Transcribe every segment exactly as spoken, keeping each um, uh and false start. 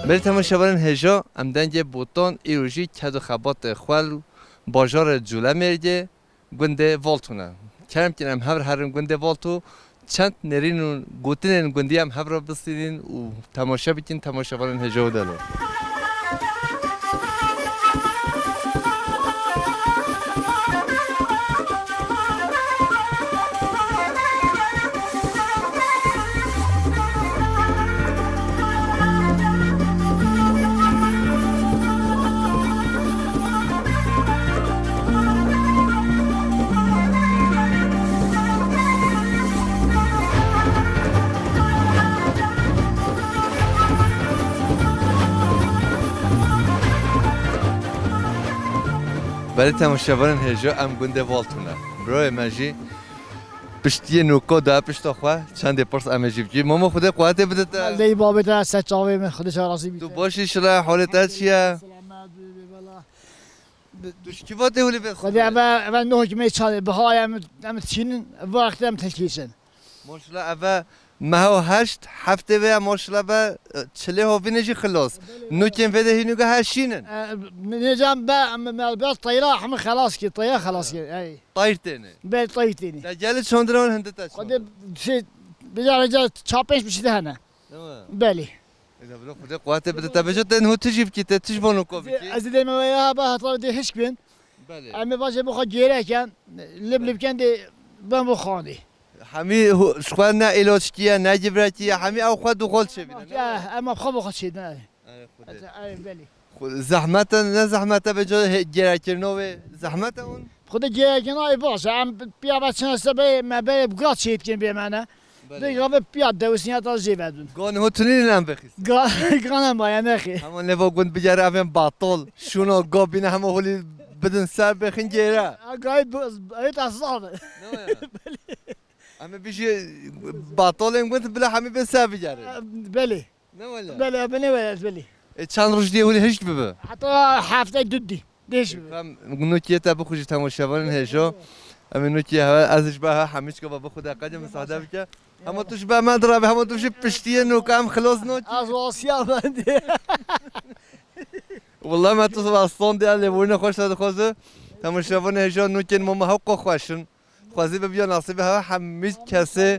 Belê temaşevanên hêja, em dengê Botan îro jî ked û xebatê xwe li bajarê Colemêrgê, gundê Voltû ne. Kerem kin em hev re herin gundê Voltû, çend nêrîn û gotinên gundî em hev re bistînin û temaşe bikin, temaşevanên hêja û delal. Belê temaşevanên hêja, em gundê Voltû ne. Birayê me jî piştiyê nûka da pişta xwe çendê pirs em ê jî bikî. Mama Xwedê quwetê bide te. Ley babê te ser çavê min, Xwedê te razî bî. Tu baş î şila, holê te çi ye? Selamet bî, bela. Tu ji kî ve tê hûlî vê? Xwedê eve, eve noh hikmê çavê, biha em, em çînin, vextê em tilkî çin. Maşallah, eve meha heşt heftê ve ya, maşallah, ve, e, çilê hovînê jî xilos. Nûkên vê de hînû ge her şînin. E, nêcan be, em, me, be teyra hemû xelas kir, teyra xelas kir, ey. Tayr têne. Be tayr têne. Te gelê çandira wan hindi te çand? Xwedê şey, bicara ca çar pênc piştî de hene. Değil mi? Belê. Eda bila Xwedê quwetê bide te, beca te niho tijî bikî, te tij vano ko bikî. Ez dê me ya be hata dê hişk bin. Belê. Em ê vajê bixwe gêreken, lib lib ken dê ben bu xanî. Hemî hu-, ji xwe ne îloçkî ye, ne givrekî ye, hemî ew xwe dixwe çêbîne, ne? Ya, em xwe bixwe çêdine. Ay, Xwedê. Ay, belê. Xwe-, zehmet e, ne zehmet e, beca he-, gêrekirina wê zehmet e hûn? Xwedê gêrekirina ay baş e, em piya ve çin se bê, me bê bi gat çêdikin bê me ne. Belê. Dê gavê piya dewisî ya ta jê vedin. Gan ho tunî lan bixîst. Ga-, gana ma ya nexê. Hema neva gund bigere evên batol. Şuna gabine hema holî bidin ser bixin gêre. Ha, gayet bu, evet aslan. Ne o ya? Belê. Em ê bijî batolên gund bila hemî bê ser bigere. Ha, belê. Ne wele? Belê, belê, belê, belê. E, çend roj diye holî hişk bibe? Heta hefte du dî. Dêş bibe. Kam nûkiyê te bixwe jî temaşevanên hêja. Em ê nûkiyê hewe, ez ji be ha hemî çika ve bixwe de qedê misade bike. Hema tu ji be me dirabe, hema tu jî piştiyê nûka em xilos nûkî. Ez wasiya bendê. Wela me tu weston diye lêborîna xweş te dixwaze. Temaşevanê hêja nûkên mama hewqa xweş in. Xwezî bibiya nasîbê hewe hemî kesê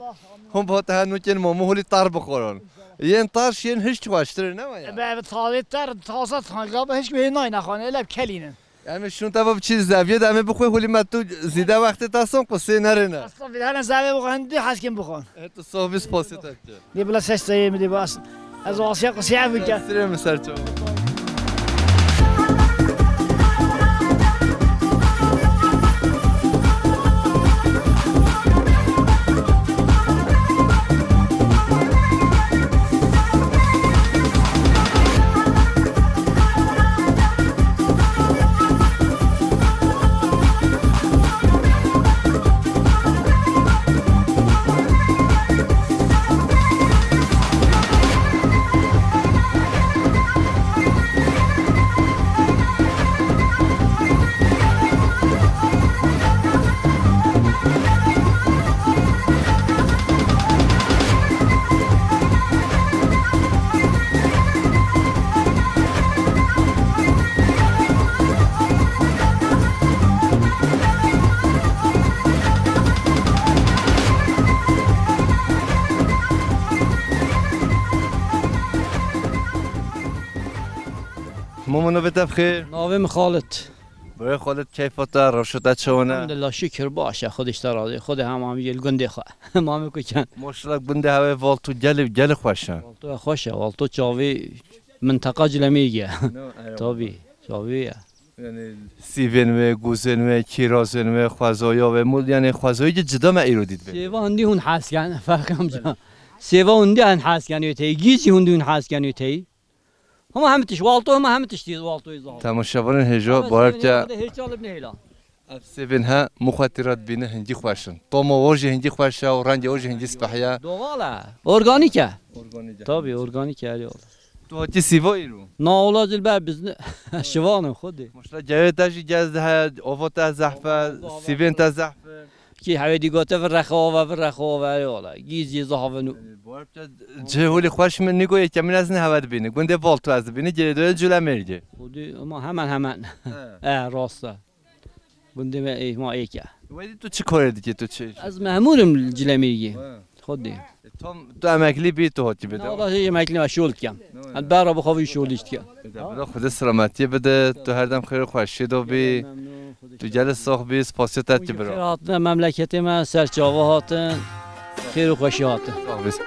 hûn bi hate he nûkên mamû holî tar bixoron. Yên tar şiyên hiç xweştir e, ne waya? Be, be, tazê tar, taze tanga be, hiç bihê nayne xane, ele kelînin. Em şûn te ve biçî zeviye de em ê bixwe holî me tu zîde wextê te son qusê nerêne. Estağfirullah, hene zevê bixwe, hindî heskin bixon. E, tu soh bî spas te. Dê bila ses seyê mi dê bas. Ez wasiya qisiya bike. Sirê min ser çav. Momo, navê te bi xêr? Navê min Xalid. Birê Xalid, keyfa te, rewşa te çawa ne? Elhamdulillah, şikir baş e, Xwedê ji te razî. Xwedê hema em yê li gundê xwe. Hema em ê ku çend. Maşallah, gundê hewe Voltû gelê, gelê xweş e. Voltû xweş e, Voltû çavê minteqa Culemêrgê ye. No, eyvallah. Tabii, çavê ye. Yani sîvên wê, gûzên wê, kîrazên wê, xwezaya wê, mû-, yani xwezayî cida me îro dît vê. Sêva hindî hûn hes ken, Ferqî amca. Sêva hindî hûn hes ken wê tey, gî jî hindî hûn hes ken wê tey. Hema hemî tişt, Voltû hema hemî tiştî Voltûyê zaf. Temaşevanên hêja, bawer ke. Hêja li bin hêla. Ev sêvên he, mixwe tîra dibîne hingî xweş in. Toma we jî hingî xweş e û rengê we jî hingî spehî ye. Doğal e. Organîk e. Organîk e. Tabii, organîk e, erê wala. Tu hatî sîva îro? Na wala, ji li ber bizne. Şivan in Xwedê. Maşallah, gevê te jî gez heye, ava te zehf e, sîvên te zehf e. Kî hewê dî gote vir rexe ava, vir rexe ava, erê wala. Gîz gîz havin û. Cihê holî xweş min nîgo yekemîn ez ne hewe dibîni. Gundê Balto ez dibîni, girêdoyê Culemêrgê. Xwedî, ama hemen hemen. He. E, rast e. Gundê me, ê, ma êk e. Wedî tu çi karê dikî, tu çi? Ez memûr im Culemêrgê. He. Xwedî. E, tam tu emeklî bî, tu hatî bide. Ne, wala hê emeklî me şol dikem. Ne, ne. Ez berra bixwe vî şolî dikem. Bira Xwedê selametiyê bide, tu her dem xêr û xweşiyê de bî. Memnun. Tu gelê sax bî, spasiya te dikî bira. Xêr hatine memleketê me, ser çava hatin, xêr û xweşî hatin. Sax bî.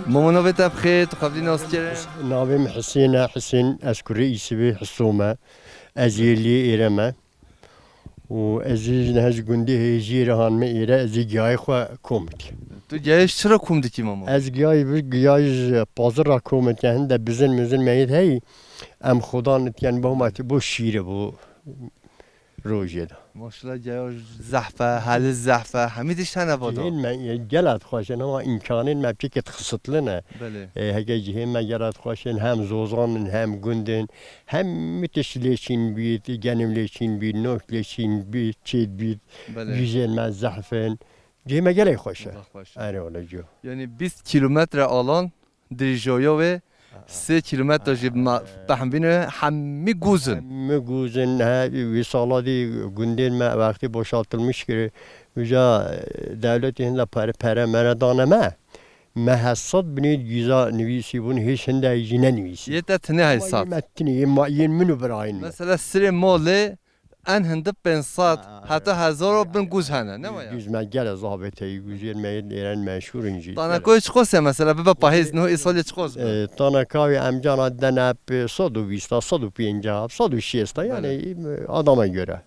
Mamo, navê te bi xêr, tu xwedî nas kirin? Navê min Hisên e, Hisên, ez kurê Îsivê Hiso me. Ez yê lê êre me. Û ez ê ji niha ji gundê hêjiyê re hanime êre, ez ê giyayê xwe kom dikim. Tu giyayê ji çi re kom dikî, mamo? Ez giyayê bi, giyayê ji pazir re kom dikim. Hinde bizin mizin me yê heyî, em xudan dikin, bo hema bo şîre, bo rojê de. Maşallah, giyaya zehf e, heli zehf e, hemî tişt hene vada. Cihên me, e, gela dixweşin, ama îmkanên me pêkê dixisitli ne. Belê. E, heke cihên me gela dixweşin, hem zozan in, hem gund in. Hemî tişt lê çîn bît, genim lê çîn bît, nok lê çîn bît, çêt bît, Belê. Gîzên me zehf in. Cihê me gelek xweş e. Allah xweş e. Erê wele, ciyo. Yani bîst kilometre alan dirîjoya wê, Ha. sê kilometre jî ma-, Ha. Pehmbîne hemî gûz in. Hemî gûz in, he, wî sala dî gundên me wextî boşaltılmış kiri. Uca, e, dewletê hinda pere, pere mere dane me. Me hesad binê gîza nivîsî bûn, hiç hindek jî nenivîsî. Yê te tinê hesad? Ama yê me tinê, yê ma-, yên min û birayên min. Mesela sirê malê en hindi pênc sed Ha, heta hezar bin gûz hene, ne waya? Gûz me gele zabeteyî, gûzên me yên êren meşhûr in jî. Tanakoyê çiqos e mesela, bibe pahêz, no îsalê çiqos be? E, tanaka wê em cana dene bi sed û bîst, sed û pêncî, sed û şêst, yani, Belê. E, adama göre.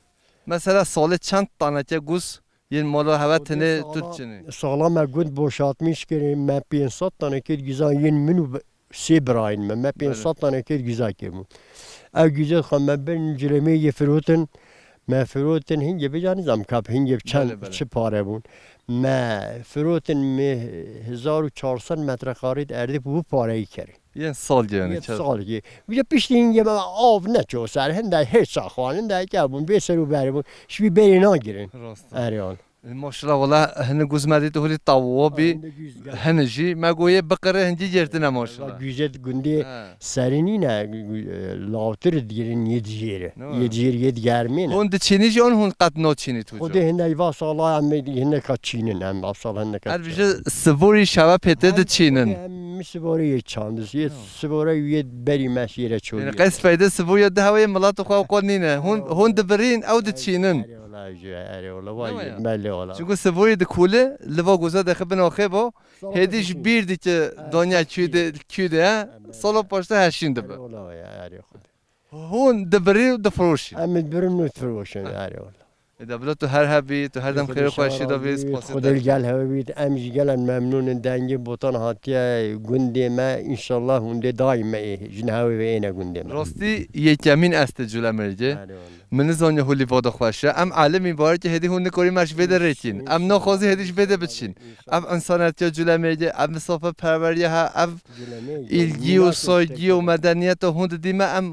Mesela salê çend taneke gûz yên mala hewe Xwedê tenê sala, tu diçinî? Sala me gund boşaltmış kirin, me pênc sed tanekê gîza yên min û bi-, sê birayên me, me Belê. pênc sed tanekê gîza kirin. Ew gîzê xwe me bin Culemêrgê firotin, me firotin hingê bica nizam kap, hingê çend Belê, belê. çi pare bûn. Me firotin me hezar û çar sed metrekarê erdê bi wî pareyî kirin. Yên salgê yani, Yên çar- salgê. Bir de piştî hingê me av neço ser, hinde hêça xwan, hinde ke bûn, bê ser û ber bûn. Şibî berê nagirin. Rast e. Erê wan. E, maşallah, wala hini gûz me dît, hûlî tawo bî. Hinde gûz gel. Hini jî, me goyê biqire hingî girtine maşallah. Gûzê gundê Ha. serî nîne, gû-, e, lawtir digirin yê dijêre. Ne Yê dijêr, yê digermê ne. Hûn diçînî jî, on hûn qet naçînî tu Xwedê jî? Hinde va sala em hinde ka çînin, em va sala hinde ka Her çînin. Bije sivorî şeve pête Her diçînin. Xwedê em mi sivorê yê çandis, yê Ha. sivore yê berî meşîre çoğu. Yani qes feyde sivoriya di hewê milat xwe qo nîne. Hûn, Yok. hûn dibirîn, ew diçînin. Erê wala, erê wala, vay Deme ya. belê wala. Çünkü sivori di kule, li va goza dexi bin axê bo, Sala Hêdî ji piştî. bîr dike Erê, donya piştî. kü de, kü de, Erê, sala erê. paşta heşîn dibe. Erê wala ya, erê Xwedê. Hûn dibirî û difiroşî. Em dibirin û difiroşin, erê wala. Ê de bila tu her hebî, tu her dem Xwedê xêr û xweşî şer de bî, razî, spasê Xwedê te. gel hewe bît, em jî gelen memnûn in, dengê botan hatiye gundê me, înşallah hûn dê daîm me ê, ji nehewê ve êne gundê me. Rastî yekemîn este Culemêrgê. Erê wala. Min nizaniye hûlî vada xweş e. Em alimî barekê hêdî hûn nikorî me ji vê de rêkîn. Em naxwazî hêdî ji vê de biçîn. Ev însanetiya Culemêrgê, ev misafiperweriya he, ev îlgî û saygî û medeniyeta hûn didî me, em,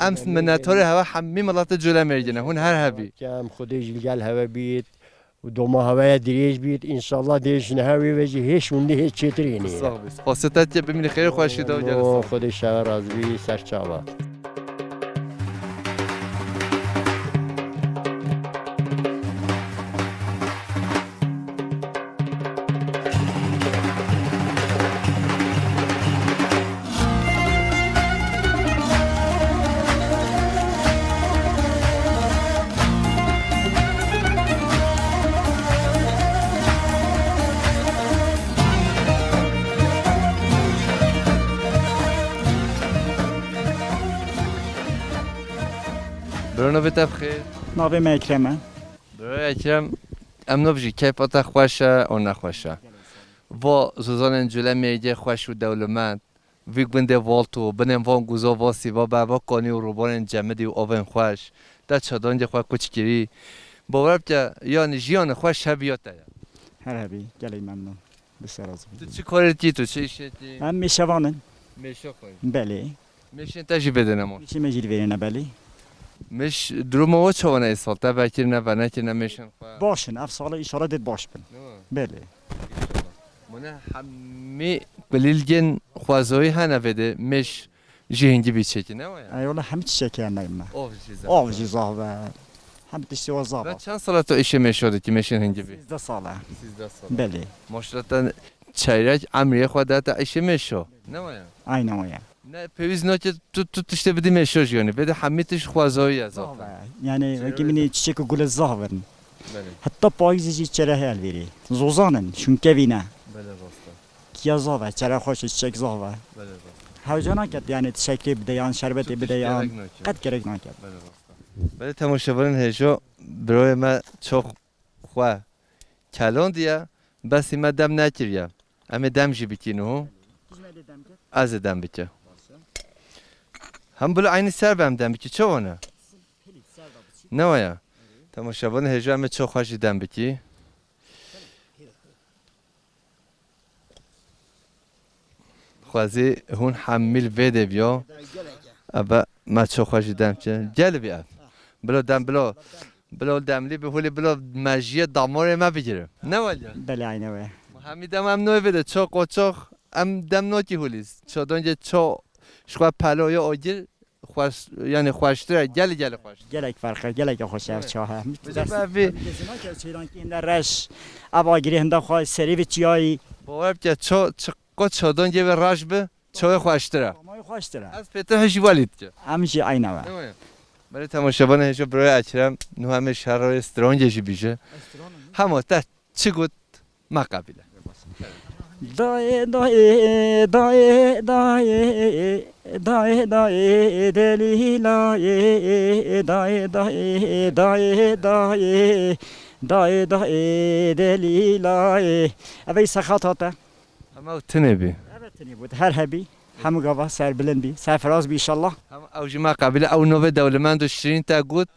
em minnetdarê hewe hemî miletê Culemêrgê ne. Hûn her hebî. Em Xwedê ji gel hewe bît û doma hewe ye dirêj bît. Înşallah dê ji niha wê ve jî hêş hûn dê hêş çêtir hênê. Sax bî. Spasê te diye bimînî xêr û xweşî de û gere sax. Xwedê şewe razî bî, ser çava. Bro, navê te bi xêr? Navê me Ekrem e. Bro Ekrem, em nabijî keyfa te xweş e û nexweş e. Va zozanên Cûlemêrgê xweş û dewlemend, vî gundê Valto, binên van guza va sîva be, va kanî û rûbarên cemidî û avên xweş, te çadangê xwe kuç kirî. Bawer bike, yanî jiyana xweş heviya te ye. Her hebî, gelek memnûn. Bi ser razî. Tu çi karê dikî, tu çi îşê dikî? Em mêşevan in. Mêşe xwe. Belê. Mêşên te jî vêdê ne ma? Mêşê me jî li vêrê ne, belê. Mêş, duruma we çawa ne îsal? Te vekirine, venekirine mêşên xwe? Baş in, ev sala înşallah dê baş bin. Ne wa? Belê. Mane hemî kulîlgên xwezayî hene vêdê, mêş jî hingivî çêkî, ne wa ya? Ey wele hemî çiçekê hene me. Av jî zaf. Av jî zaf e. Hemî tiştê wa zaf e. Ve çend sala tu îşê mêşo dikî, mêşên hingivî? Sêzdeh sal e. Sêzdeh sal. Belê. Maşallah te çeyrek emrê xwe de te îşê mêşo. Ne wa ya? Aynen wa ya. Ne, pêwîst nake tu, tu tiştê bidî mêşo jî, yanî vêde hemî tişt xwezayî ye zaten. Zaf e. Yanî wekî min ê çiçek û gulê zaf in. Belê. Heta payîzê jî çerehê elvêrê. Zozan in, şûnkevî ne. Belê, rast e. Kiya zaf e, çereh xweş e, çiçek zaf e. Belê, rast e. Hewce naket, yanî tişekê bide yan şerbetê bide yan. Gerek naket. Qet gerek naket. Belê, rast e. Belê, temaşevanên hêja, birayê me çok xwe kelandiye, besî me dem nekiriye. Em ê dem jî bikî niho. Kî ji me dê dem kir? Ez ê dem bike. Baş e. Hem bila eynî ser be em dem bikî. Çawa ne? Pilî ser de biçî. Ne wa ya? Temaşevanê hêja em ê ço xwe jî dem bikî. Xwezî hûn hemî li vê de biyo. Eve me ço xwe jî dem çi. Gel bi ev. Bilo dem bilo. Bilo demlî bi hulî bilo mejiyê damarê me bigire. Ne waliye? Belê, aynen we. Hemî dem em noy vê de ço qoçox em dem nokî hulî. Ço dongê ço ji xwe pelo yo ogir. Xweş, yanî xweştir e, gelî gelî xweş. Gelek ferq e, gelek xweş e ev çawa. Bi cem ev vî çêrankî hinde reş, ev agirê hinde xwe serê vê çiyayî. Bawer bike, ço, çiqo çodon gê vê reş bi, ço wê xweştir e. Ama wê xweştir e. Ez pê te hejî welî dike. Em jî eyne we. Belê temaşevanê hêja birayê Ekrem, niha em ê şerê strongê jî bîje. Hema te çi got, me qebîle. Dayê, dayê, dayê, dayê, dayê, dayê, delîlayê, dayê, dayê, dayê, dayê, dayê, dayê, delîlayê. Ev ey sexat hate. Hema ew tinê bî. Ev tinê bû, her hebî. Hemû gava serbilind bî, serfiraz bî înşallah. Hema ew jî me qebîle, ew novê dewlemend û şirîn te got,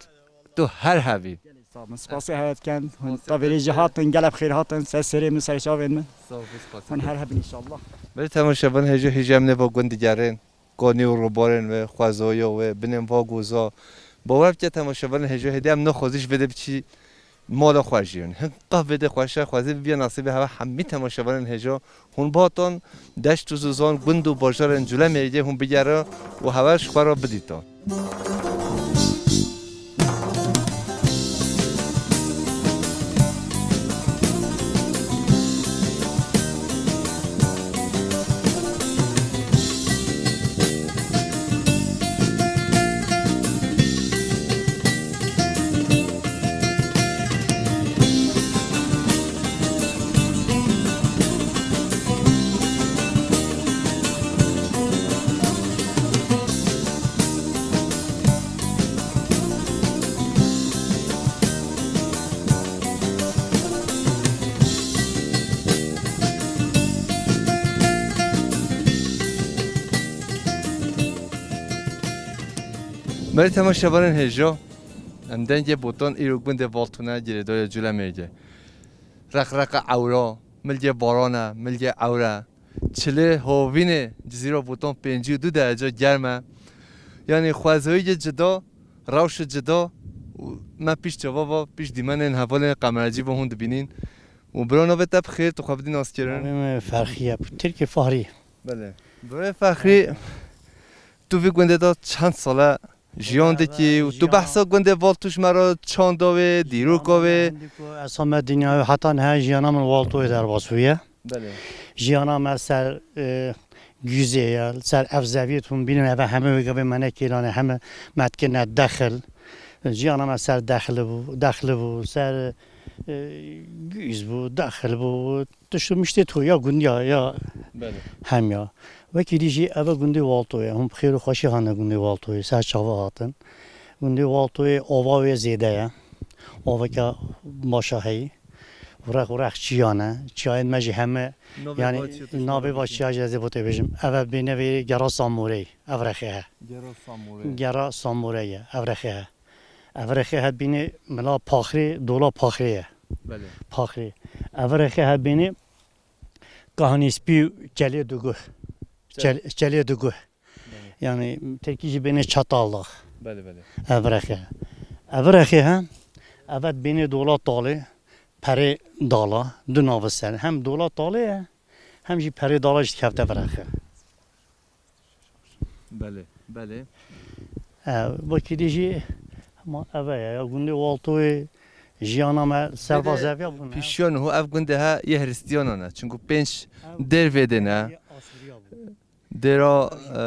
tu her hebî. Sağ olun. Spasê heyet ken. Hûn tavêrê jî hatin, gelek xêr hatin. Ser serê min, ser çavên min. Sağ ol, spas. Hûn her hebin inşallah. Belê temaşevan hêja hêja em nêva gund digerin. Konî û robarên wê, xwezoya wê, binên va goza. Bawer bike temaşevan hêja hêdî em nexwazî ji vê de biçî mala xwe jî. Hin qeh vê de xweşe, xwezî bibiye nasîbê heva hemî temaşevanên hêja. Hûn bihatan deşt û zozan, gund û bajarên Culemêrgê hûn bigere û heva ji xwe re bidîtan. Belê temaşevanên hêja, em dengê botan îro gundê Valtûne girêdayê Culemêrgê. Reqreqa ewra, milgê barane, milgê ewre. Çilê hovînê Cizîra Botan pêncî û du derece germ e. Yanî xwezayîkê cida, rewşê cida û me pîş çava va, pîş dîmenên hevalên qemerecî va hûn dibînîn. Û bira navê te bi xêr, tu xwe bidî naskirin. Navê me Ferxî ye, Tirkê Fahrî. Belê. Birayê Fexrî, tu vî gundê de çend sal e jiyan dikî û tu jiyan behsa gundê Valtû ji me re çanda wê, dîroka wê? Hindî ku ez hame dinyayê heta niha jiyana min Valtoyê derbas bûye. Belê. Jiyana me ser, e, güzê ye, ser ev zeviyê hûn bînin eve heme wê gavê me nekêlane, heme me dikirine dexil. Jiyana me ser dexli bû, dexli bû, ser, e, güz bû, dexil bû. Tişt û miştê tu ya gund ya, ya Belê. Hem ya. Wekî dî jî eve gundê Walto ye. Hûn bi xêr û xweşî hane gundê Waltoyê. Ser çava hatin. Gundê Waltoyê ova wê zêde ye. Oveke başa heyî. Rex û rex çiyan e. Çiyayên me jî heme, Navê yani, va çiya te navê va çiya jî ez ê bo te bêjim. Ev e bêne vê Gera Samoreyê. Ev rexê he. Gera Samoreyê. Gera Samoreyê ye. Ev rexê he. Ev rexê he bînê mila Paxrê, dola Paxrê ye. Belê. Paxrê. Ev rexê he bînê Kahanî Spî û Çelê Duguh. Çel- Çelê Duguh. Belê. Yani Tirkî jî bêne Çataldağ. Belê, belê. Ev rexê. Ev rexê he. Evet bêne dola Talê, Perê Dala, du nav ser. Hem dola Talê ye, hem jî Perê Dala jî dikefte viraxe. Belê, belê. E, wekî dî jî ma ev e ya, ya gundê Waltoyê jiyana me serva zeviya bûn, he. Pîşiya niho ev gundê he yê Hristiyanan e. Çunku pênc Ev dêr vê dê ne. yê Asûriya bûn. Dêra, e,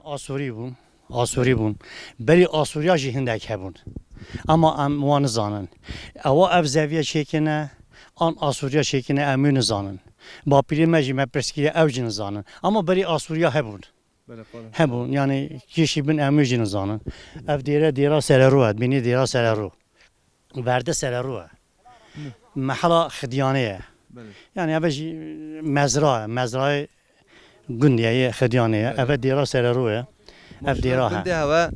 Asûrî bûn. Asûrî bûn. Berî Asûriya jî hindek hebûn. Ama em wan nizanin. Ewa ev zeviye çêkine, an Asûriya çêkine, em wî nizanin. Bapîrê me jî me pirs kiriye, ew jî nizanin. Ama berî Asûriya hebûn. Belê, qala. Hebûn. Yani kêşî bin em wî jî nizanin. Ev dêre, dêra Serero e. Bînî dêra Serero. Verde Serero e. Mehela Xidiyanê ye. Belê. Yani ev jî mezra ye. Mezrayê gundê ye, Xidiyanê ye. Belê. Ev dêra Serero ye. Ev Maşallah, dêra he. Gundê heve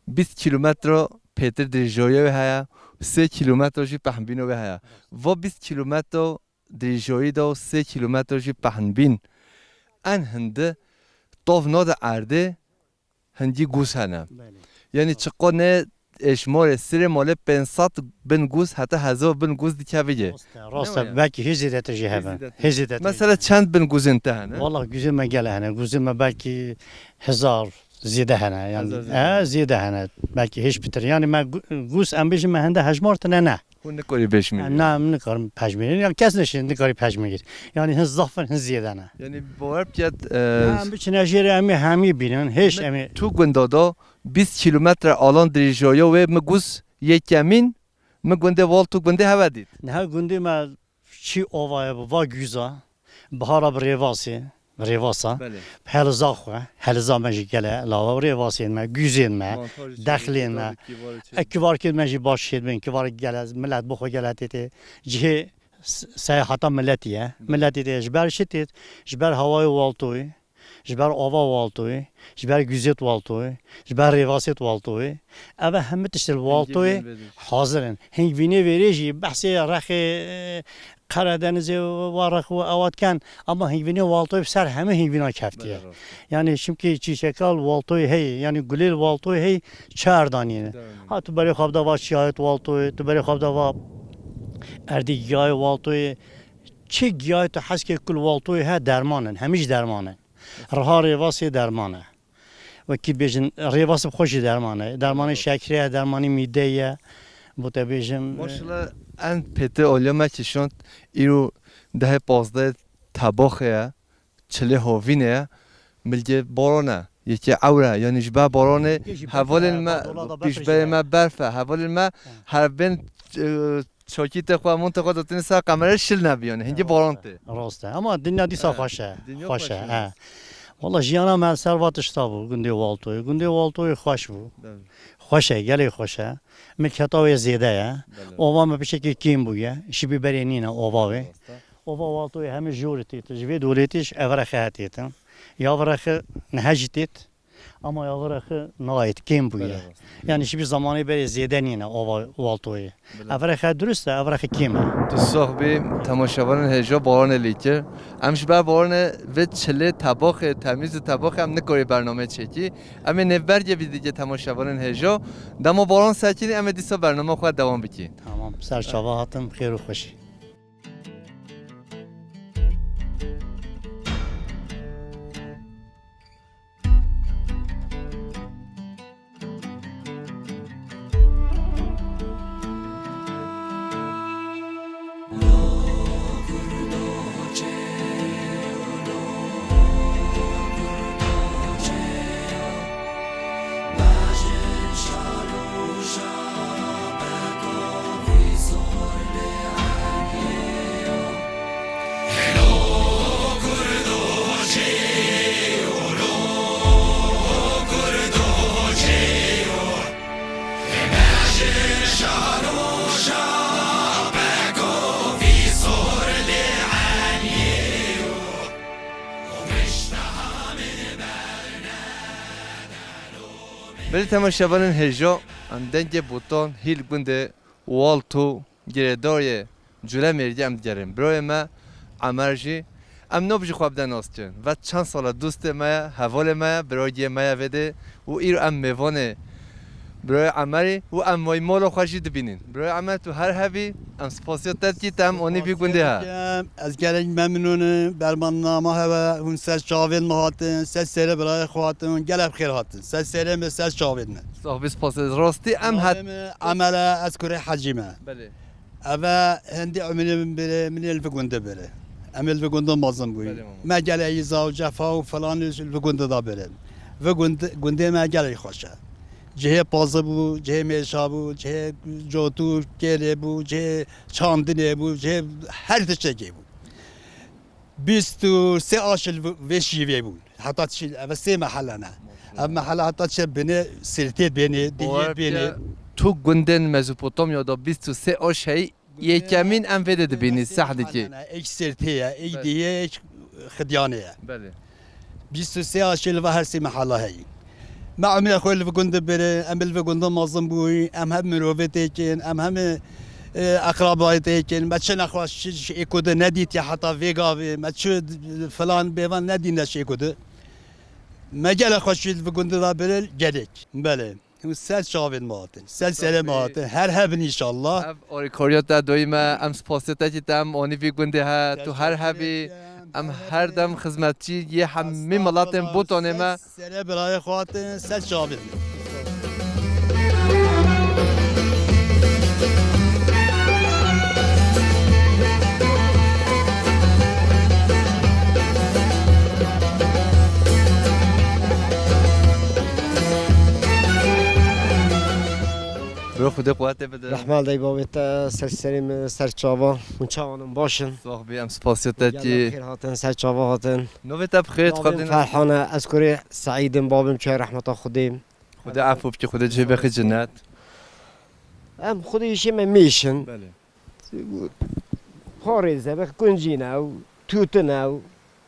bîst kîlometro pêtir dirêjoyê wê heye, sê kîlometro jî pehnbîno wê heye. Va bîst kîlometro dirêjoyî de û sê kîlometro jî pehnbîn. En hindi tovna de erdê hingî gûz hene. Belê. Yani çiqo ne êşmorê sirê malê pênc sed bin gûz heta hezar bin gûz dikevî ye. Rast e, rast e. Belkî hê zêdetir jî hebe. Hê zêdetir. Hê zêdetir jî hebe. Mesela çend bin gûzên te hene? Valla gûzên me gele hene. Gûzên me belkî hezar zêde hene. Yani, Hezar zêde. He, zêde hene. Belkî hêj pitir. Yani me gû-, gûz em bêjin me hende hejmar tine ne. Hûn nikarî pejmîrî. Na, em nikarin pejmîrî. Yani kes nişî nikarî pejmîrî. Yani hin zaf in, hin zêde ne. Yani bawer bike, e, Na, em biçine jêrê em ê hemî bînin. Hêj em ê. Tu gunda da bîst kîlometre alan dirêjaya wê mi gûz yekemîn, mi gundê Walto gundê heve dît. Niha gundê me çî ova ye, va gûza. Bihara bi rêvasê. Rêvasa. Belê. Heliza xwe, heliza me jî gele lava û rêvasên me, gûzên me, Mantar jî dexlên me. Kîvarê çê. E, kîvarkên me jî baş şêt bin, kîvar gele, milet bi xwe gele tê tê. Cihê s-, seyahata miletî ye. Belê. Miletî tê ji ber şitêt, ji ber hawayê Waltoyê, ji ber ava Waltoyê, ji ber gûzêt Waltoyê, ji ber rêvasêt Waltoyê. Ev e hemî tişt li Waltoyê hazir in. Hingvînê vêrê jî behsê rexê, e, Karadenizê wa rex û ewa diken, ama hingvînê Waltoyê bi ser hemî hingvîna keftiye. Belê, rast. Yani çimkî çîçeka li Waltoyê heye, yani gulê li Waltoyê heye, çar danîne. Çar danîne. Ha tu berê xwe bide va çiyayê Waltoyê, tu berê xwe bide va erdî giyayê Waltoyê. Çi giyayê tu hez ke kul Waltoyê he derman in, hemî jî derman in. Riha rêvasê derman e. Wekî bêjin, rêvas bi xwe jî derman e. Dermanê şekrê ye, dermanê mîdeyê ye. Bo te bêjim, e, Maşallah, en pête olya me kişand, îro dehê pazdehê tebaxê ye, çilê hovînê ye, milgê baran e, yekê ewr e, yanî ji ber baranê hevalên me, pîşberê me berf e, hevalên me her bên, e, Çakî te xwe, mont te xwe datîne ser qemerê şil nebî, yani hingî baran tê. Rast e. Ama dinya dîsa xweş e. Dinya xweş e, he. Wala jiyana me ser va tişta bû, gundê Waltoyê. Gundê Waltoyê xweş bû. Xweş e, gelê xweş e. Milketa wê zêde ye. Ova me piçekê kêm bûye. Şibî berê nîne ova wê. Ova Waltoyê hemî jorê têtin. Ji vê dolê tê ji Everexê he têtin. Ya Everexê nihe jî têt. Ama ya Everexê nayêt, kêm bûye. Belê, rast. Yani şibî zamanê berê zêde nîne ova Waltoyê. Belê. Everexê durist e, Everexê kêm e. Tu sax bî, temaşevanên hêja baranê lê kir. Em ji ber baranê vê çilê tebaxê, temîz û tebaxê em nikarî bernameyê çêkî. Em ê nêvbergê bidî digê temaşevanên hêja. Dema baran sekinî em ê dîsa bername xwe dewam bikî. Tamam, ser çava hatim, xêr û xweşî. Belê temaşevanên hêja, em dengê Botan hîl gundê Walto girêdayê Culemêrgê em digerin. Birayê me Emer jî, em nab jî xwe bide nas kirin. Ve çend sala dostê me ye, hevalê me ye, birayê me ye vêdê û îro em mêvanê birayê Emerî û em wayî mala xwe jî dibînin. Birayê Emer, tu her hebî, em spasiya te dikî, te em anî vî gundê he. Ez gelek memnûn im, bermannama hewe, hûn ser çavên me hatin, ser serê birayê xwe hatin, hûn gelek xêr hatin. Ser serê me, ser çavên me. Sax bî, spas. Rastî em het- Navê me Emel e, ez kurê Hecî me. Belê. Eve hindî ew min ê bire, min ê li vî gundê bire. Em ê li vî gundê mezin bûyî. Belê mama. Me gelek îza û cefa û filan li vî gundê da bire. Vî gund-, gundê me gelek xweş e. Cihê pazî bû, cihê mêşa bû, cihê cotû kêrê bû, cihê çandinê bû, cihê her tiştekê bû. Bîst û sê aşil v-, vê şîvê bûn. Heta çi, ev sê mehele ne. Ev mehele heta çi binê, sirtê binê, dihiyê binê. Tu gundên Mezopotamya da bîst û sê aş heyî, yekemîn em vê de dibînî, seh dikî. Ek sirtê ye, ek dihiyê, ek xidyanê ye. Belê. Bîst û sê aşê li va her sê mehala heyî. Me emrê xwe li vî gundê bire, em li vî gundê mezin bûyî, em hem mirovê têkin, em hem, e, eqrabayê têkin. Me çi nexweş, çi ji êko de nedîtiye heta vê gavê, me çi filan bêvan nedîne ji êko de. Me gelek xweşî li vî gundê de bire gelek. Belê. Hûn ser çavên me hatin, ser serê me hatin. Her hebin înşallah. Ev alîkariya te doyî me, em spasiya te kî te em anî vî gundê he, tu her hebî, em her dem xizmetçî yê hemî miletên Botanê me. Serê birayê xwe hatin, ser çavên me. Bro, Xwedê quwetê bide. Rehma li dayê bavê te, ser serê min, ser çava. Hûn çawan in, baş in? Sax bî, em spasiya te dikî. Gelek xêr hatin, ser çava hatin. Navê te bi xêr, Ferhan e, ez kurê Seîd im, babim çûye rehmeta Xwedê. Xwedê efû bike, Xwedê cihê bixî cinet. Em Xwedê îşê me mêş in. Belê. Parêz e, bix guncîn e û tûtin e û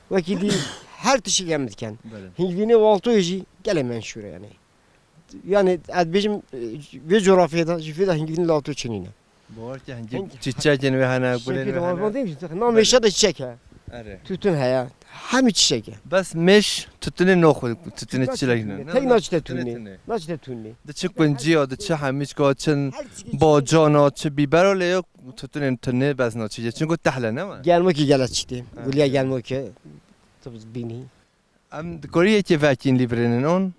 wekî dî her tiştî em dikin. Belê. Hingvînê Waltoyê jî gelê menşûr e yanî. Yanî ez dibêjim, e, vê coğrafyayê de, ji vê de hingvînê li Waltoyê çi nîne. Bawer ke hingî çiçekên wê hene, gulên wê hene. Namê mêşa de çiçek e. Erê. Tûtin heye. Hemî çiçek e. Bes mêş tûtinê naxwe, tûtinê çilek ne. Tek naçite tûnê. Naçite tûnê. Di çi kunciya, di çi hemîçka, çi bacana, çi bîbera lê yok tûtinên tunê bes naçite. Çunku tehle ne me? Gelmokî gele çitê. Guliya gelmokî. Tu bînî. Em dikarî yekê vekîn lî birênin on?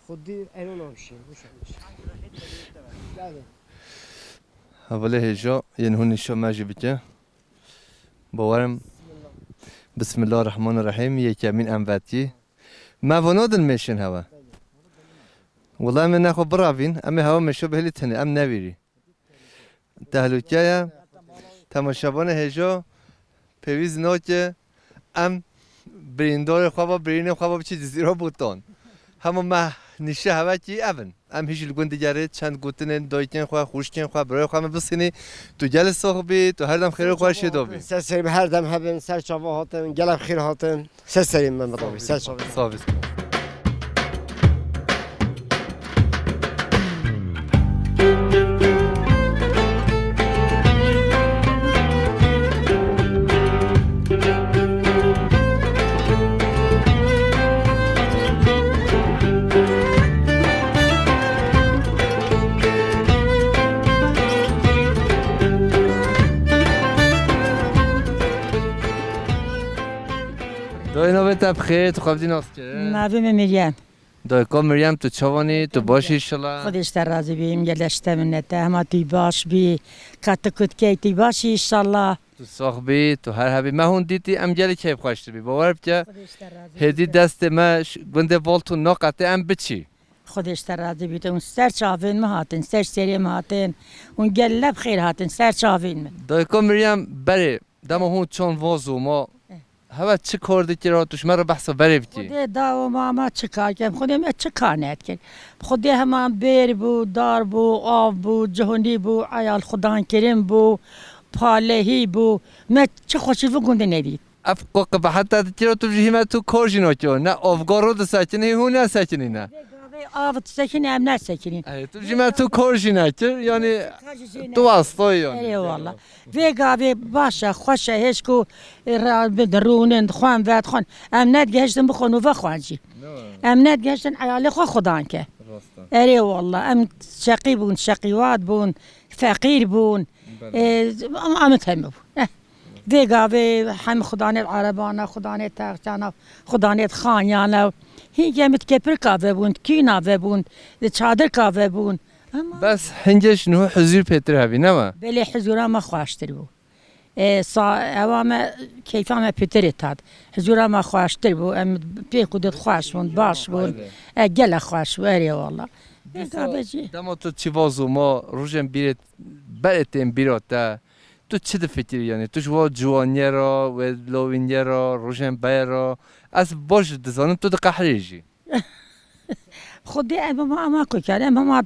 Xwedî eno navşin, wişanmiş. Hevalê hêja yên hûn nîşa me jî bike. Bawerim. Bismillahirrahmanirrahim. Yekemîn em vetî. Me vanadin mêşên hewe. Wela em ê nexwe biravîn, em ê hewa mêşo bihêlî tenê, em nevîrî. Tehlûke ye. Temaşevanê hêja pêwîst nake em birîndarê xwe ve, birînê xwe ve biçî Cizîra Botan. Hema me nîşe hevekî ev in. Em hîj li gund digerê çend gotinên dayikên xwe, xwişkên xwe, birayê xwe me bisînî. Tu gelê sax bî, tu her dem xêrê xwe şêda bî. Ser serê me her dem hebin, ser çava hatin, gelek xêr hatin. Ser serê me, Mehmet abi, ser çavê. Sağ ol. Dayê, navê te bi xêr, tu xwe bidî nas kirin? Navê me Meryem. Dayka Meryem, tu çawan î? Tu baş î inşallah? Xwedê ji te razî bî, gelek ji te minnete. Hema tu baş bî, ka tu kutkey tu baş î inşallah. Tu sax bî, tu her hebî. Me hûn dîtî, em gelî keyfxweş dibî. Bawer bike, Xwedê ji te razî bî. Hêdî destê me ş-, gundê Voltûn naqetê em biçî. Xwedê ji te razî bî. Hûn ser çavên me hatin, ser serê me hatin. Hûn gelek bi xêr hatin, ser çavên me. Dayka Meryem, berê. Dema hûn çand va zoma, eh, hewe çi kar dikira, tu ji me re behsa berê bikî. Xwedê da û mama çi kar kem, Xwedê me çi kar nedikin. Xwedê heman bêr bû, dar bû, av bû, cihunî bû, eyal xudan kirin bû, palehî bû. Me çi xweşî vî gundê nedît. Ev qo qibeheta dikira, tu ji hî me tu kar jî nakira. Ne avgar ro disekinî, hûn nesekinî ne. Av disekîne, em nesekînîn. Erê, tu jî me tu kor jî nekir, yanî tu wastayî yanî. Erê wala. Vê gavê baş e, xweş e, hêj ku, e, ra-, rûnin, dixwin, vedixwin. Em nedigihiştin bixwin û vexwin jî. Em nedigihiştin eyalê xwe xudan ke. Rast e. Erê wala, em şeqî bûn, şeqîwat bûn, feqîr bûn. Belê. E, em, em teme bûn. Eh. Vê gavê hem xudanê erebana, xudanê texçana, xudanê xanyana. Hîn em di kepirka vebûn, di kîna vebûn, di çadirka vebûn. Ama bes hingê ji niho huzûr pêtir hebî, ne me? Belê huzûra me xweştir bû. E, sa-, ewa me, keyfa me pêtirê tat. Huzûra me xweştir bû. Em pêk û did xweş bûn, baş bûn. E, gelek xweş bû, erê wala. Dîsa dema tu çi vazo ma rojên bîrê berê tên bîra te, tu çi difikirî yanî? Tu ji wa ciwaniyê re, wê lawîniyê re, rojên beyê re, ez baş dizanim tu diqehrî jî. Xwedê em hema, hema ku kar, em hema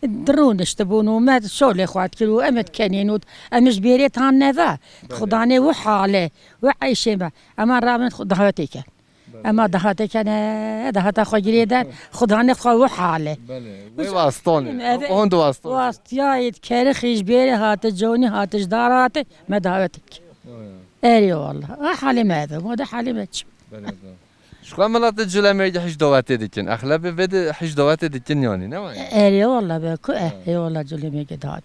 dirûniştibûn û me şolê xwe dikir û em dikenîn û em ji bêrê tan neve. Belê. Xudanê wi hale, wi eyşê me. Ema rabin xwe davetê ken. Belê. Ema dahatê kene, dahata xwe girê der, xudanê xwe wi hale. Belê. Wê wastonê. Ev-, hon di wastonê. Wastiyayê kerixî ji bêrê hate, conî hate, ji dar hate, me davet dike. Oya. Erê wala. A halê me ev e, ma de halê me çi? Belê, belê. Ji xwe miletê Culemêrgê hîç dawetê dikin. Exlebê vê de hîç dawetê dikin yanî, ne wayî? Erê wala be, ku eh, Ha. Ê wala Culemêrgê dahat.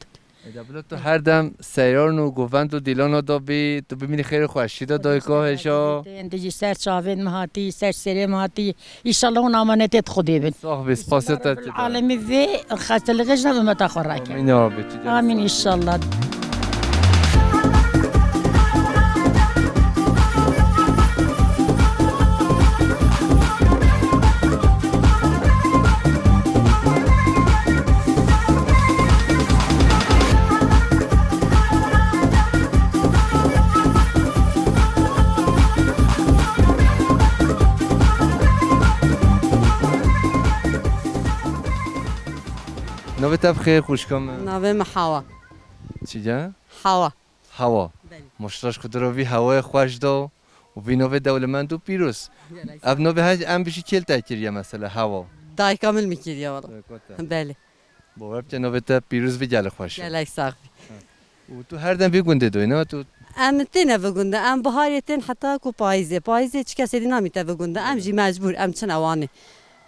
Eda bila tu her dem seyran û govend û dîlana da bî, tu bimînî xêr û xweşî de dayika hêja. Tên, tu jî ser çavên me hatî, ser serê me hatî. Înşallah hûn amanetê di Xwedê bin. Sax bî, spasiya te. Înşallah Rebbil Alemî vê xestelixê ji nav ummeta xwe rake. Amîn ya Rabbi, tu gel. Amîn înşallah. Navê te bi xêr, xwişka min? Navê min Hawa. Çi ye? Hawa. Hewa. Belê. Maşallah ji Xwedê re vî hewayê xweş da û vî navê dewlemend û pîroz. Gelek sağ ol. Ev navê her em bijî kêl te kiriye mesela, Hewa. Dayika min min kiriye wala. Dayika te. Belê. Bawer bike navê te pîroz bî, gelek xweş e. Gelek sax bî. Û tu her dem vî gundê doyî, ne tu? Em têne vî gundê. Em biharê tên heta ku payîzê. Payîzê çi kesê dî namîte vî gundê. Em jî mecbûr, em çine Wanê.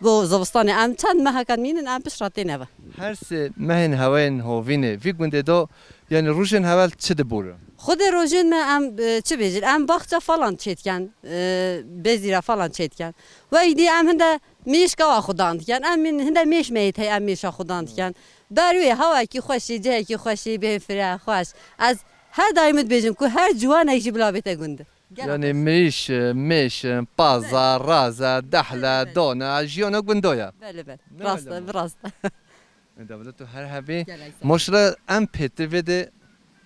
Bo zivistanê em çend meheke mînin, em pişt re têne ve. Her sê mehên hewayên hovînê vî gundê de, yanî rojên heval çi dibûre? Xwedê rojên me em, e, çi bêjin, em baxça falan çêdiken, e, bezîra falan çêdiken. Wek dî em hinde mêşka wa xudan diken, em hinde mêş meyit hey em mêşa xudan diken. Ber wê hewekî xweşî, cihekî xweşî, bê fire, xweş. Ez her daîm dibêjim ku her ciwanek jî bila bête gund. Gelek xweş. Yanî mirîş, mêş, paza, raza, dehle, dona, jiyana gundoya. Belê, belê. Rast e, bi rast e. Dewlet tu her hebî. Gelek sağ ol. Maşallah em pêtir vê de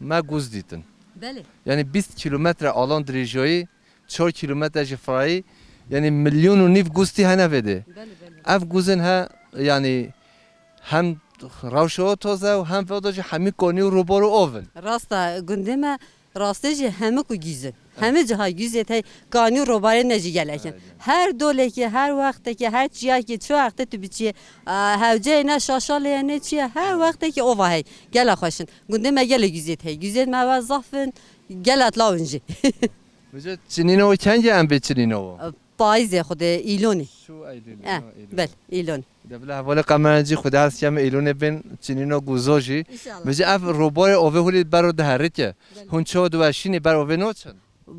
me guz dîtin. Belê. Yanî bîst kîlometre alan dirêjayî, çar kîlometre ji firayî, yanî milyon û nîv guz tî hene vê de. Belê, belê. Ev guzên he, yanî hem rewşa taze û hem veda jî hemî kanî û robar û av in. Rast e, gundê me Rastê jî hemû ku gîz in. Hemû ciha gîzê tey kanî û robarê ne jî gelek in. Her dolekê, her wextekê, her çiyakê, çi wextê tu biçiyê, a, hewceyê ne şaşalê ye ne çi ye, her wextekê ova hey. Gela xweş in. Gundê me gelê gîzê tey. Gîzê me ve zaf in, gela law in jî. Vêca çinîna we kengê em bê çinîna we? Payîzê xwedê, îlonê. Şu Eylûlê, Eh, ha, Eylûlê. Bel, îlonê. De bila hevalê qemencî xwedê hez keme îlonê bên çinîna guzo jî. Înşallah. Vêca ev robarê ovê hûlî ber o diherike. Bel. Hûn çawa diweşînê ber ovê naçin?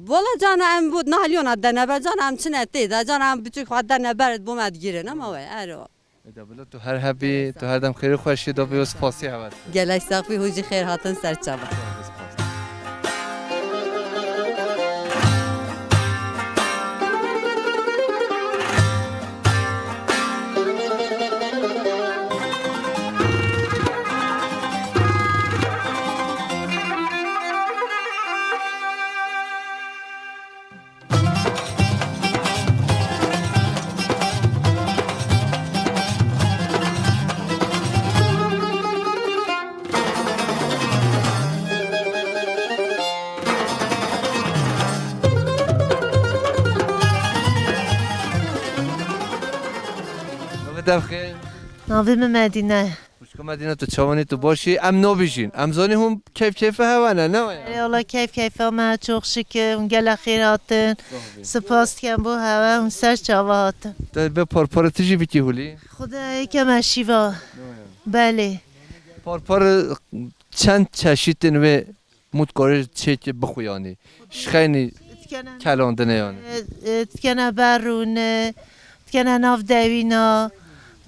Wala cana em bu nalyona dene ber, cana em çine tê de, cana em biçûk xwe dene ber bo me digirin, ama we, ero. Eda bila tu her hebî, tu her dem xêr û xweşî de bî û spasî hevat. Gelek sax bî, hûn jî xêr hatin ser çava. Navê te bi xêr. Navê min Medîne ye. Xwişka Medîne, tu çawanî, tu başî? Em nabijîn. Em zanî hûn keyf keyfa hewa ne, ne waya? Erê, wala keyf keyfa me, çok şükür. Hûn gelek xêr hatin. Spas dikem bo hewa, hûn ser çava hatin. Te bi parpara tu jî bikî hûlî? Xwedê eke me şîva. Ne waya? Belê. Parpar çend çeşîtin wê mû dikarî çêkî bixwe yanî? Ji xeynî Dikene, kelandine yanî? E, e, dikene berûne, dikene nav dewîna,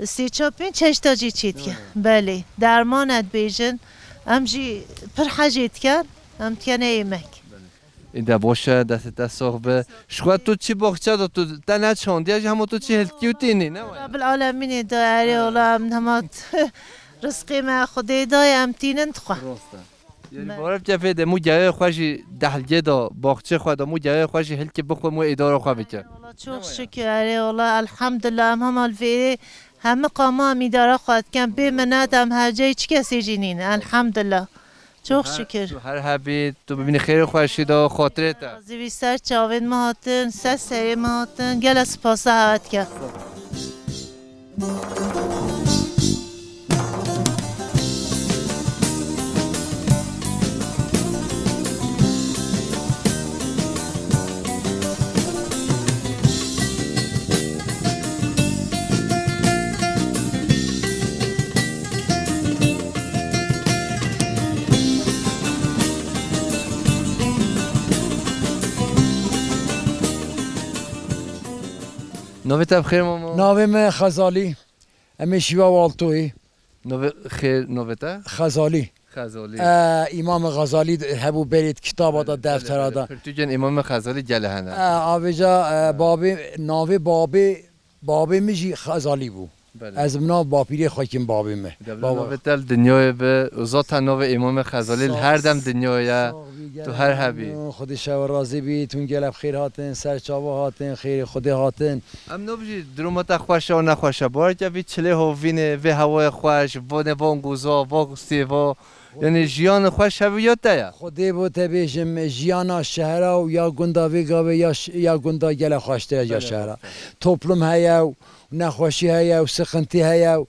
sê çar pênc çeşta jî çê dike. Belê. Derman e dibêjin. Em jî pir hecê dikin. Em dikene êmek. Îde baş e, destê te sax be. Ji xwe tu çi baxçe de tu te neçandiye jî hema tu çi hilkî û tînî, ne waya? Rabil alemînê da erê ola em hema rizqê me Xwedê daye em tînin dixwe. Rast e. Yanî bawer bike vê demû geyayê xwe jî dehlgê de, baxçê xwe de mû geyayê xwe jî hilkî bixwe mû êdara xwe bike. Wala çok şükür, erê wala elhamdulillah em hema li vêrê hemî qama em îdara xwe dikin, bê minet em hewceyê çi kesê jî nîne, elhamdulillah. Çok şükür. Tu her hebî, tu bibînî xêrê xweşî de, xatirê te. Razî bî, ser çavên me hatin, ser serê me hatin, gelek spasa hewe dikim. Navê te bi xêr mamo? Navê me Xezalî. Em ê şîva Waltoyê. Navê xêr, navê te? Xezalî. Xezalî. E, Îmamê Xezalî hebû berê di kitaba de, deftera de. Belê, belê. Pirtûkên Îmamê Xezalî gelek hene. E, avêca, e, babê, navê babê, babê min jî Xezalî bû. Belê. Ez bi nav bapîrê xwe kim babê min. Baba. Navê te li dinyayê be, û zaten navê Îmamê Xezalî li her dem dinyayê ye. Tu her hebî. Xwedê şewe razî bî, tûn gelek xêr hatin, ser çava hatin, xêrê Xwedê hatin. Em nabijî duruma te xweş e û nexweş e. Bawer ke vî çilê hovînê, vê hewayê xweş, vanê van goza, va sêva. Yanî jiyan xweş hebû ya te ye? Xwedê bo te bêjim, jiyana şehra û ya gunda vê gavê ya ş-, ya gunda gelek xweştir e ya şehra. Toplum heye û nexweşî heye û sixintî heye û,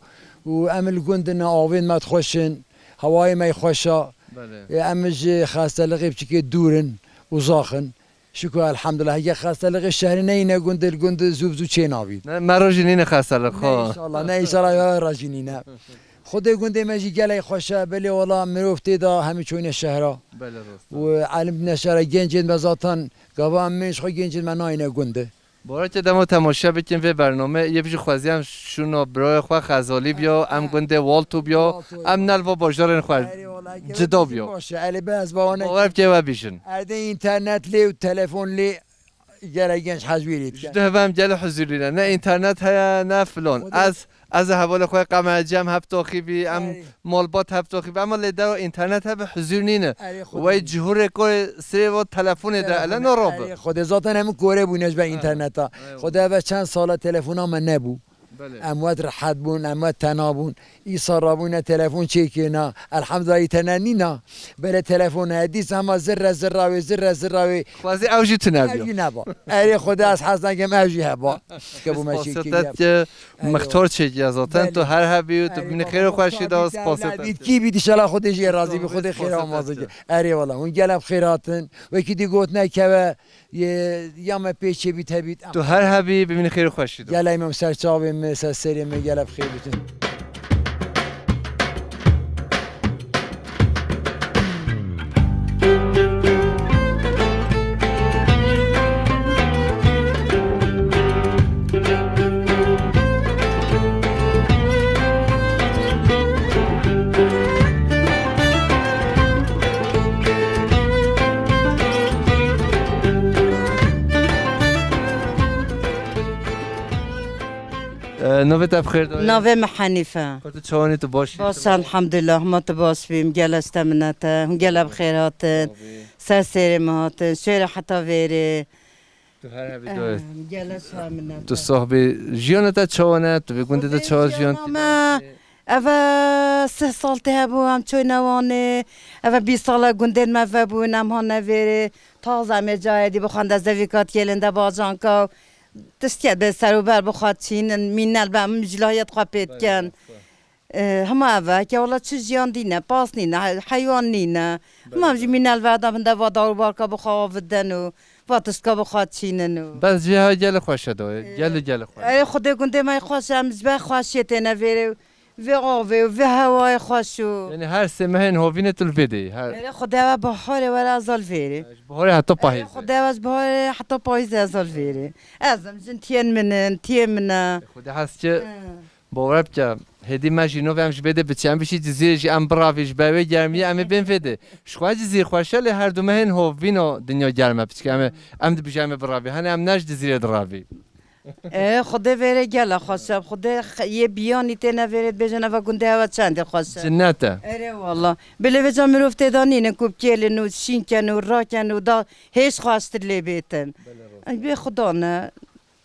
û em li gund in, avên me xweş in, hewayê me xweş e. Belê. Ê, em ji xestelixê piçikê dûr in, uzax in. Şükür elhamdülillah. Heke xestelixê şehrî neyne gundê, li gundê zû bi zû çê nabî. Ne, me rojî nîne xestelix, xo. Ne inşallah, ne inşallah ya rojî nîne. Xwedê gundê me jî gelek xweş e, belê wala mirov tê de hemî çoyne şehra. Belê rast e. Û elim ne şehra gencên me zaten gava em ji xwe gencên me nayne gundê. Bawer ke dema temaşe bikin vê bername, yê bijî xweziyem şûna birayê xwe Xezalî biya, em gundê Walto biya, em nel va bajarên xwe cida biya. Baş e, elê be ez bawane. Bawer bike we bîjin. Erdê înternet lê û telefon lê gelek genç hezwîrî dike. Ji du hevem gelek huzurlî ne. Ne înternet heye, ne filan. Ez, ez ê hevalê xwe qemeciyem hevtoxî bî, em malbat hevtoxî bî. Ema lê dero înternet hebe huzur nîne. Wey cihurê korê sirê va telefonê de ele narabe. Xwedê zaten hemû kore bûne ji ber înterneta. Xwedê eve çend sala telefona me nebû. Belê. Em wet rehet bûn, em wet tena bûn. Îsa rabûne telefon çêkêna. Elhamdulillah, înternet nîna. Belê telefon heye. Dîsa hema zirre zirra wê, zirre zirra wê. Xwezî ew jî tune biya. Ew jî neba. Erê Xwedê ez hez nakim ew jî heba. Ke bû me çêkê. Spasiyet ke mixtar çêkiya zaten. Tu her hebî û tu bînî xêr û xweşî de spasiyet. Kî bî dîşela Xwedê jî razî bî. Xwedê xêr amazin ke. Erê wala. Hûn gelek xêr hatin. Wekî dî gotine keve. Ye, ya me pêçê bît hebît. Tu her hebî, bimînî xêr û xweşî de. Gelek me ser çavê me, ser serê me, gelek xêr bitin. Ee, navê te bi xêr dayê? Navê min Henîfe. Xwe tu çawanî, tu baş î? Baş, elhamdulillah, hema tu baş bîm, gelek ji te minet e, hûn gelek bi xêr hatin. Ser serê min hatin, şêrê heta vêrê. Tu her hebî dayê. Em, gelek ji te minet e. Tu sax bî. Jiyana te çawan e? Tu vê gundê de çawa jiyan tîne? Eve sih sal tê hebû, em çoyne Wanê. Eve bîst sal e gundên me vebûn, em hane vêrê. Taze em ê cayê dî bixwende zevîka tiyêlên de bacanka. Tiştê bi ser û ber bixwe çînin, mînel be, em jî lahiyet xwe pê dikin. E, hema ev e, ke wela çi jiyan dîne, pas nîne, he-, heywan nîne. Hema em jî mîne li ver de bin de va dawr barka bi xwe avidin û va tiştka bi xwe çînin û. Bes cihê gelê xweş e dayê, gelê gelê xweş. Erê Xwedê gundê me xweş e, em ji ber xweşiyê têne vêrê û vê avê û vê hewayê xweş û. Yanî her sê mehên hovînê tu li vê de yî, her Erê Xwedê ev e, biharê were ez al vêrê. Ji biharê heta payîzê. Erê Xwedê ev e, ji biharê heta payîzê ez al vêrê. Ez im, jin tiyên min in, tiyê min e. Xwedê hez ki Hı. Bawer bike, hêdî me jî nû em ji vê de biçin, em bişî Cizîrê jî em biravî ji ber wê germiyê em ê bên vê de. Ji xwe Cizîr xweş e, lê her du mehên hovîno dinya germ e piçke. Em ê, em dibijin em ê biravî. Hene em ne ji Cizîrê diravî. E, Xwedê vêrê gela xweş e. Xwedê x-, yê biyanî têne vêrê dibêjin eva gundê eva çendê xweş e. Cinnet e. Erê wala. Bilê vêca mirov tê de nînin ku bikêlin û şînken û raken û da hêj xweştir lê bêtin. Belê rast. Bê Xuda ne.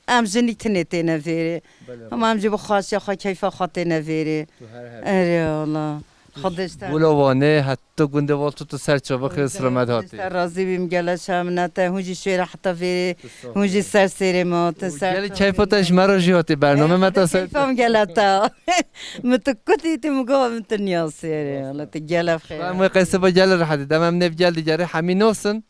Em jinî tinê têne vêrê. Belê, Hema em jî bi xweşiya xwe, keyfa xwe têne vêrê. Tu her hebî. Erê wala. Xwedê ji te Gula Wanê, heta gundê Waltû tu ser çava xêr selamet hatî. Ser razî bîm gele şemine te. Hûn jî şêre heta vêrê. Tu sax Hûn jî bî. Ser sêrê me hatin, ser Gelî çavê keyfa te me. Ji me re jî hatî. Bername me te ser. Keyfa min gele te. Min tu kutî tu min got min tu niyasî erê. Wala tu gele xêr. Em wê qeyse ba gel rehetî. Dem em nêv gel digerê hemî nosin.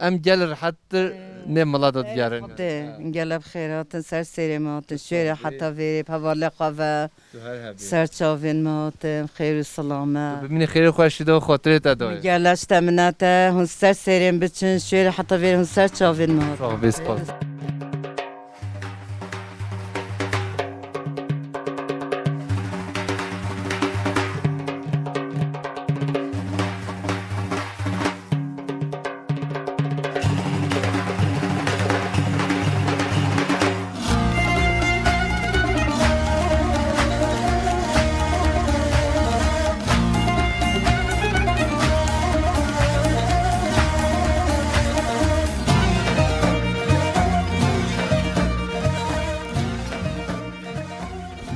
Em gel rehettir nê mila de digerin. Xwedê, gele bi xêr hatin, ser sêrê me hatin, şêrê heta vêrê, bi hevalê xwe ve, Tu her hebî. Ser çavên me hatin, xêr û silamet. Tu bimînî xêrê xweşî de û xatirê te dayê. Gele ji te minete, hûn ser sêrên biçin, şêrê heta vêrê hûn ser çavên me hatin. Sax bî, spas.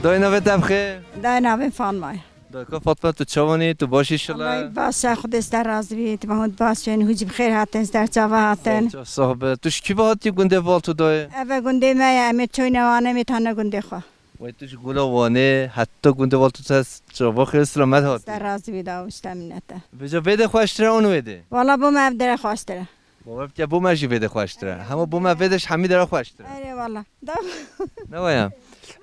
Dayê navê te bi xêr? Dayê navê Fatma ye. Dayka Fatma, tu çawan î? Tu baş î şile? Wellahî baş e, Xwedê ji te razî bî. Tu hûn baş in, hûn jî bi xêr hatin, ji der çava hatin. Sax, sax be. Tu ji kî ve hatî gundê Valtû dayê? Eve gundê me ye, em ê Çoyne Wanê, em ê tane gundê xwe. Wey tu ji Gula Wanê heta gundê Valtû te çava xêr selamet hatî. Ji te razî bî, daw ji te minete. Vêca vê de xweştir e an wê de? Wala bo me ev dere xweştir e. Bawer bike bo me jî vê de xweştir e. Hema bo me vê de ji hemî dera xweştir e. Erê wala. Da- Ne waya?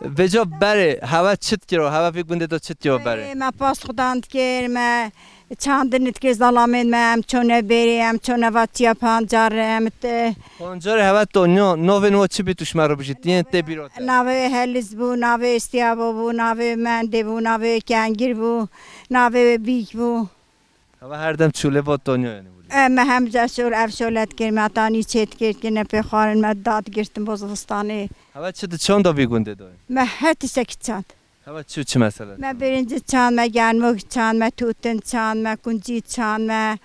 Vêca berê hewe çi dikiro? Hewe vê gundê de çi dikiro berê? Berê me pas xudan dikir, me çandin dikir, zalamên me em çone berê, em çone vatiya pancar, em te- Pancarê hewe to nyo, navên wa çi bî tu ji me re bijî, yên tê bîra te? Navê Heliz bû, navê Estiyabo bû, navê Mendê bû, navê Kengir bû, navê Bîk bû. Hava her dem çûlê bo Tonyo yani wili. E, me hem ze şol, ev şole dikir, me tanî çê dikir, kine pê xwarin me dad girtin bo zivistanê. Hava çi di çanda vî gundê doy? Me her tiştekî çand. Hava çi çi mesela? Me birinci çand, me germok çand, me tûtin çand, me kuncî çand, me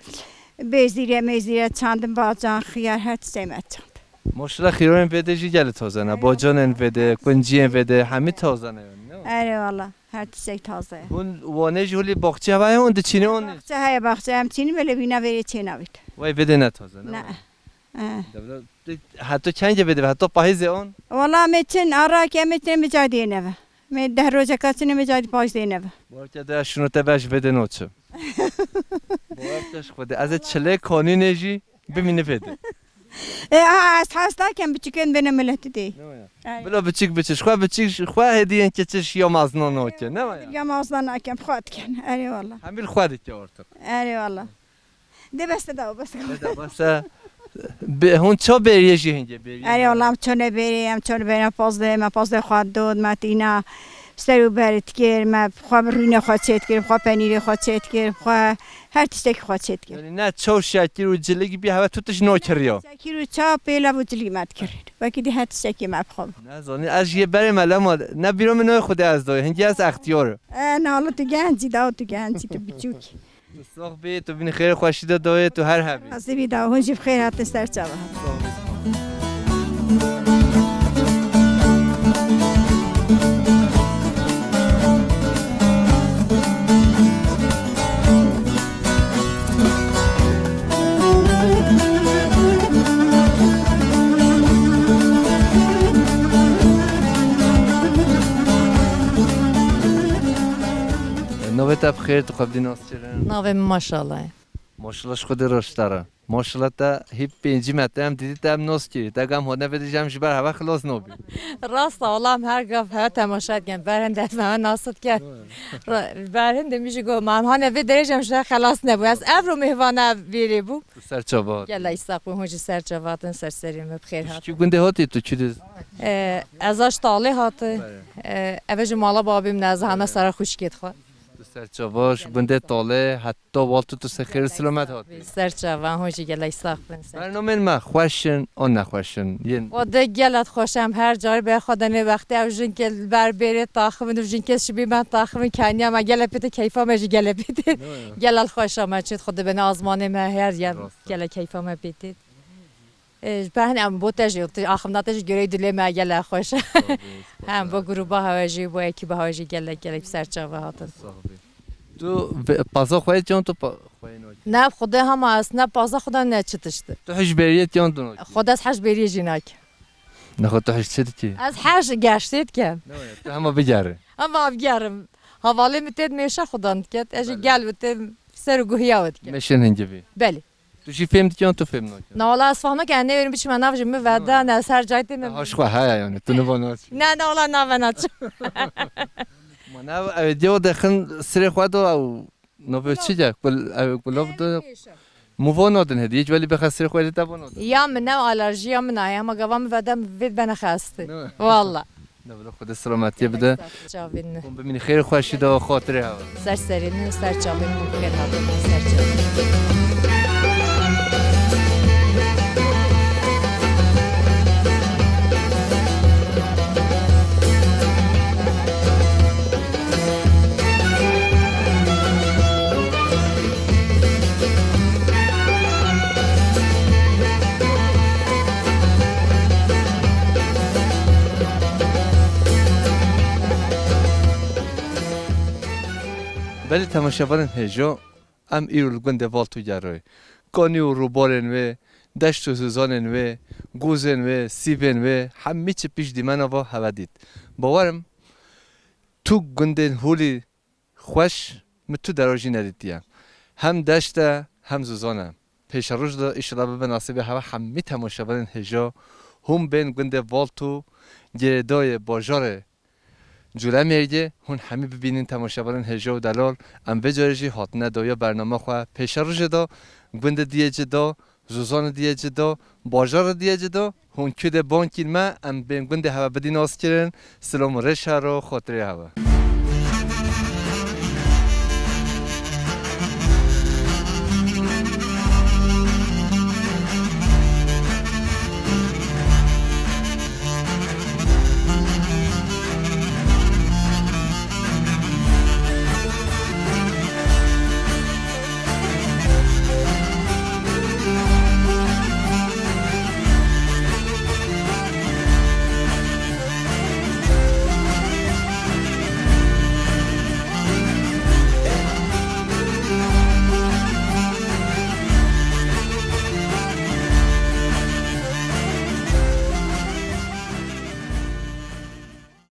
bêzîre, mêzîre çandin bacan, xiyar, her tiştek me çand. Maşallah, xîroyên vê de jî gelî taze ne. Bacanên vê de, kunciyên vê de, hemî taze ne yani, ne? Erê wala. Her tiştek taze ye. Hûn Wanê jî holî baxçe hevayê hûn diçînê hûn? Baxçe heye, baxçe em çînî belê bîna verê çê navît. Wey vê de ne taze, ne? Ne. Eh. Dewle, tu heta kengê vê de, heta pahîzê on? Wala me çin, ara ke me çin me cadiyê neve. Me deh rojeka çin me cadi pahîzê neve. Barke de şunu te beş vê de noçi. Barke şixwede. Ez ê çilê kanînê jî Bimîne vê de. E, ha, ez hez nakem biçikên bêne miletî dê. Ne waya? Erê. Bila biçik biçik. Xwe biçik, xwe hêdiyên keçiş ya mazna nake. Ne waya? Ya mazna nakem, xwe diken. Erê wala. Hemî li xwe dike ortak. Erê wala. De beste da, beste. De beste. Be, hûn ça bêriye jî hingê bêriye? Erê wala, em çone bêrê, em çone bêrê, em pazdê, me pazdê xwe dod, me tîna. Ser û ber dikir, me xwe bi rûnê xwe çêdikir, xwe penîrê xwe çêdikir, xwe her tiştekî xwe çêdikir. Yanî ne çaw şekir û cilik bî, heve tu tişt nokiriyo. Şekir û çaw pêlev û cilik me dikir. Wekî dî her tiştekî me bi xwe. Ne zanî, ez jî berê me lema, ne bîra min nayê xwedê ez doyê, hingî ez extiyar. E, nala tu gencî, daw tu gencî, tu biçûk. Tu sax bî, tu bînî xêr xweşî de dayê, tu her hebî. Razî bî da, hûn jî bi xêr hatin ser çava. Sax bî. Te bi xêr, tu xwe bi dî nas kirin? Navê min Maşallah e. Maşallah ji Xwedê reşdar e. Maşallah te hî pêncî me te em dîtî te em nas kirî. Te gam hone vedî ji em ji ber heve xilas nabî. Rast e, wala em her gav heve temaşe dikin. Berhinde ez heve nas dikin. Ra-, berhinde min jî got, ma em hane vê derê jî em ji te xelas nebû. Ez evro mêvana vêrê bû. Tu ser çava hat. Gelek sax bû, hûn jî ser çava hatin, ser serê me bi xêr Tu ji hatin. Çi gundê hatî, tu çi diz? Ee, ez a ji Talê hatim. Bele. Ee, eve ji mala babî min e, ez hane sera xwişkê dixwe. Tu ser çava ji gundê Talê heta wal tu, tu ser xêr û silamet hatî. Ser çava, hûn jî gelek sax bin, ser çava. Bernamên me xweş in an nexweş in? Yên Xwedê gelek xweş e, em her carî bê xwe denê wextê ew jinkê li ber bêrê taxivin û jinkê şibî me taxivin keniya me gelek pê tê, keyfa me jî gelek pê tê. Ne ya? Gelek xweş e me çêt xwe dibêne azmanê me her yer Rast e. Gelek keyfa me pê tê. Ê, ji ber hin em bo te jî, tu axivna te jî görey dilê me gelek xweş e. Sağ ol, sağ ol. Hem bo gruba hewe jî, bo ekîba hewe jî gelek, gelek ser çava hatin. Sağ ol. Tu ve-, paza xwe yê çiyan tu pa-, xwe yê nakî? Ne, Xwedê hema ez ne paza xwe de ne çi tişt. Tu hej bêriyê çiyan tu nakî? Xwedê ez hej bêriyê jî nakî. Nexwe tu hej çi dikî? Ez hej geştê dikim. Ne waya, tu hema bigerî. Hema bigerim. Hevalê min tê mêşa xwedan diket. Ez jî Belê. Gel bi tê ser û guhiya we dikim. Mêşên hingivî. Belê. Tu jî fêm dikin, tu fêm nakin? Na wala ez fahme ke ne yerim biçime nav ji min veda, ne ser cayê tê me. Haş xwe heye yani, tu niva naçî. Ne, ne wala nave naçim. Ma nav ev diyo de xin sirê xwe do ew nove çi de, kul ev kulov do. Muvo nadin hediye, cweli be xesirê xwe de bo nadin. Ya min ne alerji ya min ay, ama gava min veda vê bene xeste. Ne. Valla. Ne bile Xwedê selametiyê bide. Çavên min. Hûn bimînin xêr û xweşî de û xatirê hev. Ser serê min û ser çavên min xêr hatin, ser çavên min. Belê temaşevanên hêja, em îro li gundê Valtû geroyê. Kanî û rûbarên wê, deşt û zizanên wê, gozên wê, sîvên wê, hemî çi pişt dîmena va heve dît. Bawerim tu gundên holî xweş min tu dera jî nedîtiye. Hem deşt e, hem zizan e. Pêşeroj de, îşillah bibe nasîbê heve hemî temaşevanên hêja, hûn bên gundê Valtû, girêdayê bajarê Culemêrgê, hûn hemî bibînin temaşevanên hêja û delal, em vê carê jî hatine dawiya bernama xwe. Pêşerojê de gundê diyê ci de, zizanê diyê ci de, bajarê diyê ci de, hûn kû dê bankîn me, em bên gundê heve bidîn naskirin, silam û rêş hero, xatirê heve.